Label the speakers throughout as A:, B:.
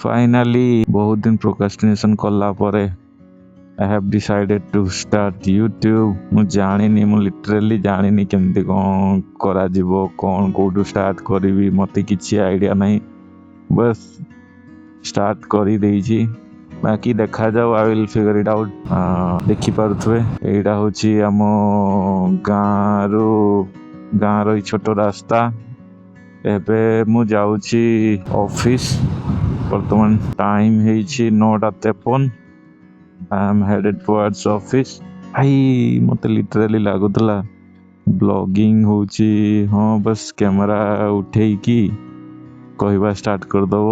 A: Finally ବହୁତ ଦିନ ପ୍ରୋକାଷ୍ଟିନେସନ୍ କଲା ପରେ I have decided to start YouTube. ମୁଁ ଜାଣିନି, ମୁଁ ଲିଟରାଲି ଜାଣିନି କେମିତି କ'ଣ କରାଯିବ, କ'ଣ କେଉଁଠୁ ଷ୍ଟାର୍ଟ କରିବି, ମୋତେ କିଛି ଆଇଡ଼ିଆ ନାହିଁ। ବସ୍ ଷ୍ଟାର୍ଟ କରିଦେଇଛି, ବାକି ଦେଖାଯାଉ। I will figure it out. ଦେଖିପାରୁଥିବେ, ଏଇଟା ହେଉଛି ଆମ ଗାଁରୁ ଗାଁର ଏଇ ଛୋଟ ରାସ୍ତା। ଏବେ ମୁଁ ଯାଉଛି ଅଫିସ। ବର୍ତ୍ତମାନ ଟାଇମ୍ ହେଇଛି 9:53। I am headed towards office. ଭାଇ, ମୋତେ ଲିଟରାଲି ଲାଗୁଥିଲା ବ୍ଲଗିଂ ହେଉଛି, ହଁ, ବସ୍ କ୍ୟାମେରା ଉଠେଇକି କହିବା ଷ୍ଟାର୍ଟ କରିଦବ,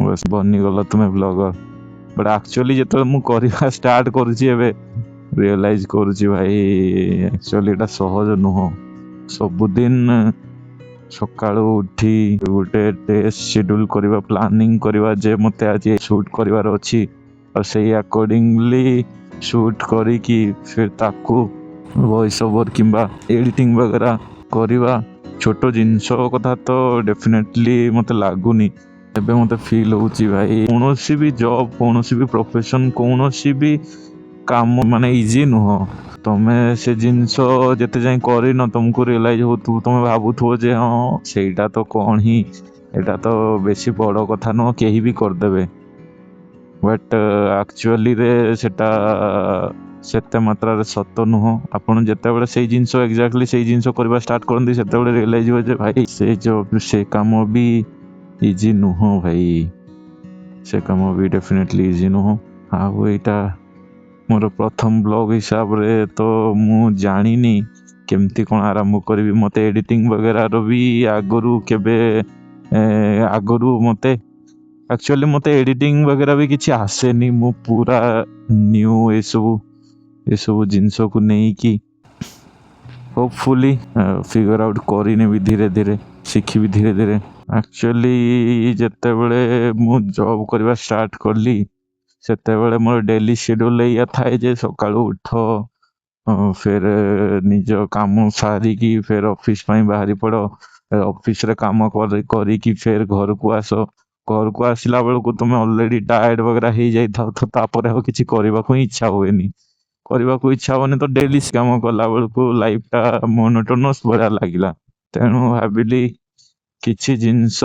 A: ବସ୍ ବନିଗଲ ତୁମେ ବ୍ଲଗର। ବଟ୍ ଆକ୍ଚୁଆଲି ଯେତେବେଳେ ମୁଁ କରିବା ଷ୍ଟାର୍ଟ କରୁଛି, ଏବେ ରିଅଲାଇଜ୍ କରୁଛି ଭାଇ, ଆକ୍ଚୁଆଲି ଏଇଟା ସହଜ ନୁହଁ। ସବୁଦିନ ସକାଳୁ ଉଠି ଗୋଟେ ଡେ ସିଡ୍ୟୁଲ୍ କରିବା, ପ୍ଲାନିଂ କରିବା ଯେ ମୋତେ ଆଜି ସୁଟ୍ କରିବାର ଅଛି, ଆଉ ସେଇ ଆକର୍ଡିଙ୍ଗଲି ସୁଟ୍ କରିକି ଫିର୍ ତାକୁ ଭଏସ୍ ଓଭର୍ କିମ୍ବା ଏଡ଼ିଟିଂ ବଗେରା କରିବା ଛୋଟ ଜିନିଷ କଥା ତ ଡେଫିନେଟଲି ମୋତେ ଲାଗୁନି। ଏବେ ମୋତେ ଫିଲ୍ ହେଉଛି ଭାଇ, କୌଣସି ବି ଜବ୍, କୌଣସି ବି ପ୍ରଫେସନ୍, କୌଣସି ବି କାମ ମାନେ ଇଜି ନୁହଁ। ତମେ ସେ ଜିନିଷ ଯେତେ ଯାଏଁ କରିନ, ତମକୁ ରିଅଲାଇଜ୍ ହଉଥିବ, ତମେ ଭାବୁଥିବ ଯେ ହଁ, ସେଇଟା ତ କ'ଣ ହିଁ, ଏଇଟା ତ ବେଶୀ ବଡ଼ କଥା ନୁହଁ, କେହି ବି କରିଦେବେ। ବଟ୍ ଆକ୍ଚୁଆଲିରେ ସେଟା ସେତେ ମାତ୍ରାରେ ସତ ନୁହଁ। ଆପଣ ଯେତେବେଳେ ସେଇ ଜିନିଷ, ଏକ୍ଜାକ୍ଟଲି ସେଇ ଜିନିଷ କରିବା ଷ୍ଟାର୍ଟ କରନ୍ତି, ସେତେବେଳେ ରିଅଲାଇଜ୍ ହୁଏ ଯେ ଭାଇ, ସେ ଜବ୍, ସେ କାମ ବି ଇଜି ନୁହଁ ଭାଇ, ସେ କାମ ବି ଡେଫିନେଟଲି ଇଜି ନୁହଁ। ଆଉ ଏଇଟା ମୋର ପ୍ରଥମ ବ୍ଲଗ୍ ହିସାବରେ ତ ମୁଁ ଜାଣିନି କେମିତି କ'ଣ ଆରମ୍ଭ କରିବି। ମୋତେ ଏଡ଼ିଟିଂ ବଗେରାର ବି ଆଗରୁ କେବେ ଆଗରୁ ମୋତେ ଆକ୍ଚୁଆଲି ମୋତେ ଏଡ଼ିଟିଂ ବଗେରା ବି କିଛି ଆସେନି। ମୁଁ ପୁରା ନ୍ୟୁ ଏସବୁ ଜିନିଷକୁ ନେଇକି। ହୋପଫୁଲି ଫିଗର ଆଉଟ୍ କରିନେବି ଧୀରେ ଧୀରେ, ଶିଖିବି ଧୀରେ ଧୀରେ। ଆକ୍ଚୁଆଲି ଯେତେବେଳେ ମୁଁ ଜବ୍ କରିବା ଷ୍ଟାର୍ଟ କଲି, ସେତେବେଳେ ମୋର ଡେଲି ସିଡ୍ୟୁଲ୍ ଏଇଆ ଥାଏ ଯେ ସକାଳୁ ଉଠ, ଫେର ନିଜ କାମ ସାରିକି ଫେର ଅଫିସ ପାଇଁ ବାହାରି ପଡ଼, ଅଫିସରେ କାମ କରିକି ଫେର ଘରକୁ ଆସ। ଘରକୁ ଆସିଲା ବେଳକୁ ତୁମେ ଅଲରେଡି ଟାୟାର୍ଡ ବଗେରା ହେଇଯାଇଥାଅ, ତ ତାପରେ ଆଉ କିଛି କରିବାକୁ ହିଁ ଇଚ୍ଛା ହୁଏନି। କରିବାକୁ ଇଚ୍ଛା ହବନି ତ ଡେଲି କାମ କଲା ବେଳକୁ ଲାଇଫଟା ମୋନୋଟୋନସ୍ ଭଳିଆ ଲାଗିଲା। ତେଣୁ ଭାବିଲି କିଛି ଜିନିଷ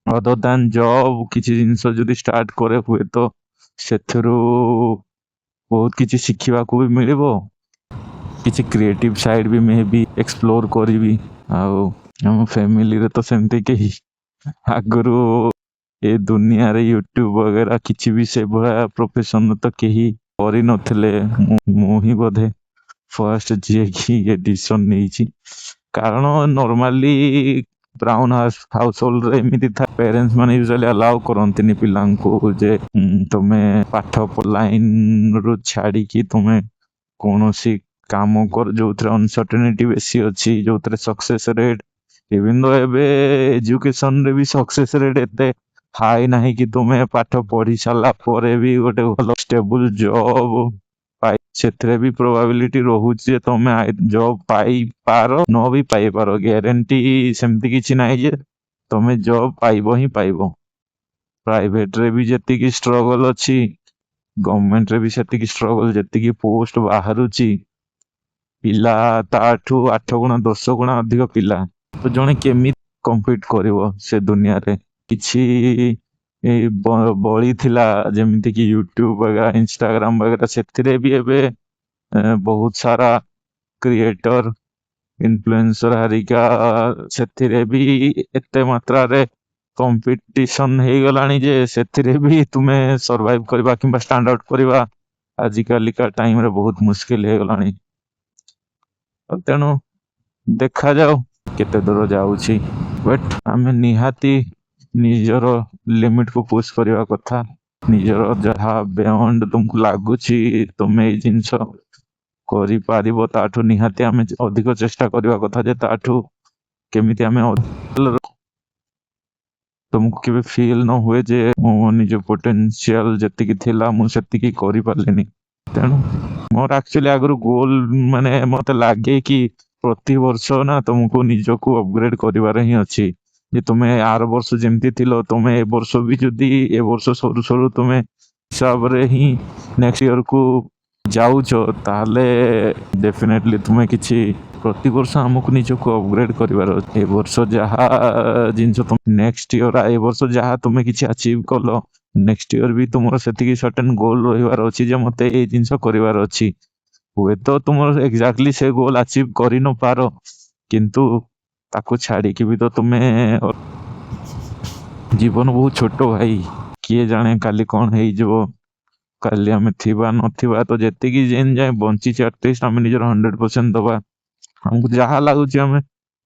A: ଅଦର ଦାନ୍ ଜବ୍ କିଛି ଜିନିଷ ଯଦି ଷ୍ଟାର୍ଟ କରେ, ହୁଏତ ସେଥିରୁ ବହୁତ କିଛି ଶିଖିବାକୁ ବି ମିଳିବ, କିଛି କ୍ରିଏଟିଭ୍ ସାଇଡ୍ ବି ମେ ବି ଏକ୍ସପ୍ଲୋର କରିବି। ଆଉ ଆମ ଫ୍ୟାମିଲିରେ ତ ସେମିତି କେହି ଆଗରୁ ଏ ଦୁନିଆରେ ୟୁଟ୍ୟୁବ ବଗେରା କିଛି ବି ସେଭଳିଆ ପ୍ରଫେସନ ତ କେହି କରିନଥିଲେ। ମୁଁ ହିଁ ବୋଧେ ଫାର୍ଷ୍ଟ ଯିଏକି ଏ ଡିସିସନ ନେଇଛି। କାରଣ ନର୍ମାଲି ବ୍ରାଉନ ହାଉସ ହୋଲ୍ଡରେ ଏମିତି ଥାଏ, ପ୍ୟାରେଣ୍ଟସ୍ ମାନେ ୟୁଜୁଆଲି ଆଲାଉ କରନ୍ତିନି ପିଲାଙ୍କୁ ଯେ ତୁମେ ପାଠ ଲାଇନରୁ ଛାଡ଼ିକି ତୁମେ କୌଣସି କାମ କର ଯୋଉଥିରେ ଅନସର୍ଟେନିଟି ବେଶୀ ଅଛି, ଯୋଉଥିରେ ସକ୍ସେସ ରେଟ୍, ଇଭିନ୍ ଦୋ ଏବେ ଏଜୁକେସନରେ ବି ସକ୍ସେସ ରେଟ୍ ଏତେ ହାଇ ନାହିଁ କି ତୁମେ ପାଠ ପଢି ସାରିଲା ପରେ ବି ଗୋଟେ ଭଲ ଷ୍ଟେବୁଲ ଜବ୍ ପାଇ, ସେଥିରେ ବି ପ୍ରୋବାବିଲିଟି ରହୁଛି ଯେ ତମେ ଜବ୍ ପାଇପାର, ନ ବି ପାଇପାର। ଗ୍ୟାରେଣ୍ଟି ସେମିତି କିଛି ନାହିଁ ଯେ ତମେ ଜବ୍ ପାଇବ ହିଁ ପାଇବ। ପ୍ରାଇଭେଟରେ ବି ଯେତିକି ଷ୍ଟ୍ରଗଲ ଅଛି, ଗଭର୍ଣମେଣ୍ଟରେ ବି ସେତିକି ଷ୍ଟ୍ରଗଲ। ଯେତିକି ପୋଷ୍ଟ ବାହାରୁଛି, ପିଲା ତାଠୁ 8 ଗୁଣା 10 ଗୁଣା ଅଧିକ ପିଲା। ତ ଜଣେ କେମିତି କମ୍ପିଟ୍ କରିବ ସେ ଦୁନିଆରେ? କିଛି ଏଇ ବଳି ଥିଲା ଯେମିତି କି ୟୁଟ୍ୟୁବ ବଗେରା, ଇନଷ୍ଟାଗ୍ରାମ ବଗେରା, ସେଥିରେ ବି ଏବେ ବହୁତ ସାରା କ୍ରିଏଟର, ଇନଫ୍ଲୁଏନ୍ସର ହାରିକା, ସେଥିରେ ବି ଏତେ ମାତ୍ରାରେ କମ୍ପିଟିସନ ହେଇଗଲାଣି ଯେ ସେଥିରେ ବି ତୁମେ ସର୍ଭାଇଭ କରିବା କିମ୍ବା ଷ୍ଟାଣ୍ଡ ଆଉଟ୍ କରିବା ଆଜିକାଲିକା ଟାଇମରେ ବହୁତ ମୁସ୍କିଲ ହେଇଗଲାଣି। ଆଉ ତେଣୁ ଦେଖାଯାଉ କେତେ ଦୂର ଯାଉଛି। ବଟ୍ ଆମେ ନିହାତି ନିଜର ଲିମିଟକୁ ପୁସ୍ କରିବା କଥା। ନିଜର ଯାହା ବେୟଣ୍ଡ ତୁମକୁ ଲାଗୁଛି ତୁମେ ଏଇ ଜିନିଷ କରିପାରିବ, ତାଠୁ ନିହାତି ଆମେ ଅଧିକ ଚେଷ୍ଟା କରିବା କଥା ଯେ ତାଠୁ କେମିତି ଆମେ ତୁମକୁ କେବେ ଫିଲ୍ ନ ହୁଏ ଯେ ମୋ ନିଜ ପୋଟେନ୍ସିଆଲ ଯେତିକି ଥିଲା, ମୁଁ ସେତିକି କରିପାରିଲିନି। ତେଣୁ ମୋର ଆକ୍ଚୁଆଲି ଆଗରୁ ଗୋଲ, ମାନେ ମତେ ଲାଗେ କି ପ୍ରତିବର୍ଷ ନା ତମକୁ ନିଜକୁ ଅପଗ୍ରେଡ କରିବାର ହିଁ ଅଛି। ଯେ ତୁମେ ଆର ବର୍ଷ ଯେମିତି ଥିଲ, ତୁମେ ଏ ବର୍ଷ ବି ଯଦି ଏ ବର୍ଷ ସରୁ ସରୁ ତୁମେ ହିସାବରେ ହିଁ ନେକ୍ସଟ ଇୟରକୁ ଯାଉଛ, ତାହେଲେ ଡେଫିନେଟଲି ତୁମେ କିଛି ପ୍ରତିବର୍ଷ ଆମକୁ ନିଜକୁ ଅପଗ୍ରେଡ୍ କରିବାର ଅଛି। ଏ ବର୍ଷ ଯାହା ଜିନିଷ ତୁମେ ନେକ୍ସଟ ଇୟର, ଏ ବର୍ଷ ଯାହା ତୁମେ କିଛି ଆଚିଭ୍ କଲ, ନେକ୍ସଟ ଇୟର ବି ତୁମର ସେତିକି ସର୍ଟେନ୍ ଗୋଲ୍ ରହିବାର ଅଛି ଯେ ମତେ ଏଇ ଜିନିଷ କରିବାର ଅଛି। ହୁଏତ ତୁମର ଏକ୍ଜାକ୍ଟଲି ସେ ଗୋଲ୍ ଆଚିଭ୍ କରିନପାର, କିନ୍ତୁ ତାକୁ ଛାଡ଼ିକି ବି ତ ତୁମେ, ଜୀବନ ବହୁତ ଛୋଟ ଭାଇ, କିଏ ଜାଣେ କାଲି କଣ ହେଇଯିବ, କାଲି ଆମେ ଥିବା ନଥିବା। ତ ଯେତିକି ଦିନ ଯାଏଁ ବଞ୍ଚିଛେ, ଆଟଲିଷ୍ଟ ଆମେ ନିଜର 100% ଦବା। ଆମକୁ ଯାହା ଲାଗୁଛି ଆମେ,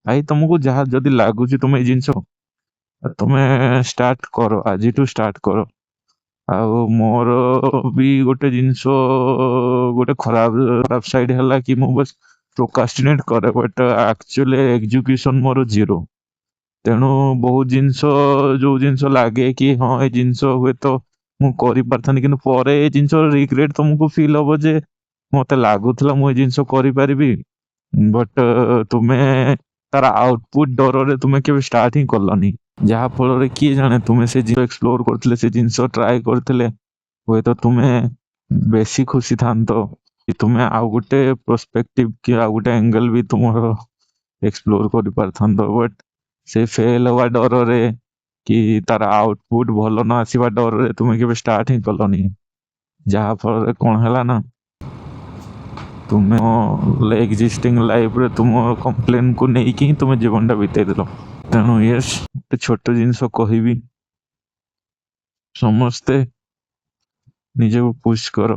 A: ଭାଇ, ତମକୁ ଯାହା ଯଦି ଲାଗୁଛି ତୁମେ ଏଇ ଜିନିଷ ତୁମେ ଷ୍ଟାର୍ଟ କର, ଆଜିଠୁ ଷ୍ଟାର୍ଟ କର। ଆଉ ମୋର ବି ଗୋଟେ ଜିନିଷ, ଗୋଟେ ଖରାପ ଖରାପ ସାଇଡ୍ ହେଲା କି ମୁଁ ବସ୍ ପ୍ରୋକାଷ୍ଟିନେଟ୍ କରେ, ବଟ୍ ଆକ୍ଚୁଆଲି ଏକ୍ଜିକ୍ୟୁସନ୍ ମୋର ଜିରୋ। ତେଣୁ ବହୁତ ଜିନିଷ, ଯୋଉ ଜିନିଷ ଲାଗେ କି ହଁ, ଏ ଜିନିଷ ହୁଏତ ମୁଁ କରିପାରିଥାନ୍ତି, କିନ୍ତୁ ପରେ ଏ ଜିନିଷ ରିଗ୍ରେଟ୍ ତମକୁ ଫିଲ୍ ହବ ଯେ ମତେ ଲାଗୁଥିଲା ମୁଁ ଏ ଜିନିଷ କରିପାରିବି, ବଟ୍ ତୁମେ ତାର ଆଉଟପୁଟ୍ ଡରରେ ତୁମେ କେବେ ଷ୍ଟାର୍ଟ ହିଁ କଲନି। ଯାହା ଫଳରେ କିଏ ଜାଣେ, ତୁମେ ସେ ଜିନିଷ ଏକ୍ସପ୍ଲୋର କରିଥିଲେ, ସେ ଜିନିଷ ଟ୍ରାଏ କରିଥିଲେ, ହୁଏତ ତୁମେ ବେଶୀ ଖୁସି ଥାନ୍ତ କି ତୁମେ ଆଉ ଗୋଟେ ପର୍ସପେକ୍ଟିଭ କି ଆଉ ଗୋଟେ ଆଙ୍ଗେଲ ବି ତୁମର ଏକ୍ସପ୍ଲୋର କରିପାରିଥାନ୍ତ। ବଟ୍ ସେ ଫେଲ୍ ହବା ଡରରେ କି ତାର ଆଉଟପୁଟ୍ ଭଲ ନ ଆସିବା ଡରରେ ତୁମେ କେବେ ଷ୍ଟାର୍ଟ ହିଁ କଲନି। ଯାହା ଫଳରେ କଣ ହେଲା ନା ତୁମେ ଏକ୍ଜିଷ୍ଟିଂ ଲାଇଫରେ ତୁମ କମ୍ପ୍ଲେନକୁ ନେଇକି ହିଁ ତୁମେ ଜୀବନଟା ବିତେଇ ଦେଲ। ତେଣୁ ୟେସ୍, ଗୋଟେ ଛୋଟ ଜିନିଷ କହିବି, ସମସ୍ତେ ନିଜକୁ ପୁଶ୍ କର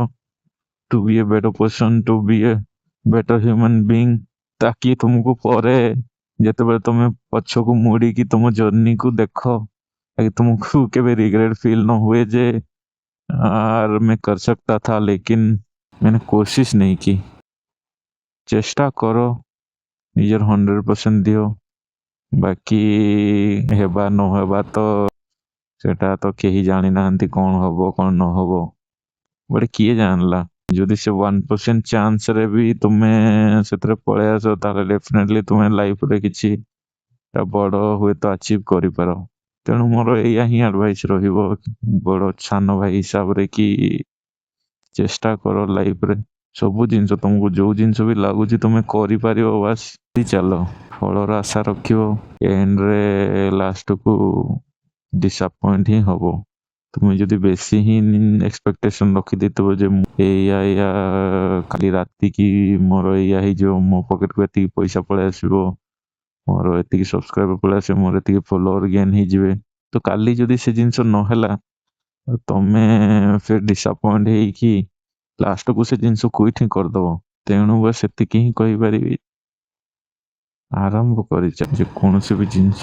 A: to be a better person, to be a better human being, ତାକି ତୁମକୁ ପରେ ଯେତେବେଳେ ତମେ ପଛକୁ ମୋଡ଼ିକି ତୁମ ଜର୍ଣ୍ଣିକୁ ଦେଖ, ତାକି ତୁମକୁ କେବେ ରିଗ୍ରେଟ ଫିଲ୍ ନ ହୁଏ ଯେ यार, मैं कर सकता था लेकिन मैंने कोशिश नहीं की। ଚେଷ୍ଟା କର, ନିଜର 100% ଦିଅ। ବାକି ହେବା ନ ହେବା ତ ସେଟା ତ କେହି ଜାଣିନାହାନ୍ତି, କଣ ହବ କଣ ନ ହବ। ବଟ୍ କିଏ ଜାଣିଲା, ଯଦି ସେ 1% ଚାନ୍ସରେ ବି ତୁମେ ସେଥିରେ ପଳେଇ ଆସ, ତାହେଲେ ଡେଫିନେଟଲି ତୁମେ ଲାଇଫରେ କିଛି ବଡ ହୁଏତ ଆଚିଭ୍ କରିପାର। ତେଣୁ ମୋର ଏଇଆ ହିଁ ଆଡଭାଇସ୍ ରହିବ ବଡ ସାନ ଭାଇ ହିସାବରେ କି ଚେଷ୍ଟା କର। ଲାଇଫରେ ସବୁ ଜିନିଷ, ତମକୁ ଯୋଉ ଜିନିଷ ବି ଲାଗୁଛି ତୁମେ କରିପାରିବ, ବାସ୍ ଚାଲ। ଫଳର ଆଶା ରଖିବ, ଏଣ୍ଡରେ ଲାଷ୍ଟକୁ ଡିସଆପଏଣ୍ଟ ହିଁ ହବ। ତୁମେ ଯଦି ବେଶୀ ହିଁ ଏକ୍ସପେକ୍ଟେସନ ରଖିଦେଇଥିବ ଯେ ମୁଁ ଏଇଆ ଏଇଆ, କାଲି ରାତିକି ମୋର ଏଇଆ ହେଇଯିବ, ମୋ ପକେଟକୁ ଏତିକି ପଇସା ପଳେଇ ଆସିବ, ମୋର ଏତିକି ସବସ୍କ୍ରାଇବର ପଳେଇ ଆସିବ, ମୋର ଏତିକି ଫଲୋଅର ଗେନ୍ ହେଇଯିବେ, ତ କାଲି ଯଦି ସେ ଜିନିଷ ନହେଲା, ତମେ ଫିର ଡିସଆପଏଣ୍ଟ ହେଇକି ଲାଷ୍ଟକୁ ସେ ଜିନିଷ କ୍ୱିଟ୍ ହିଁ କରିଦବ। ତେଣୁ ବାସ୍ ସେତିକି ହିଁ କହିପାରିବି, ଆରମ୍ଭ କରିଚାଲ ଯେକୌଣସି ବି ଜିନିଷ।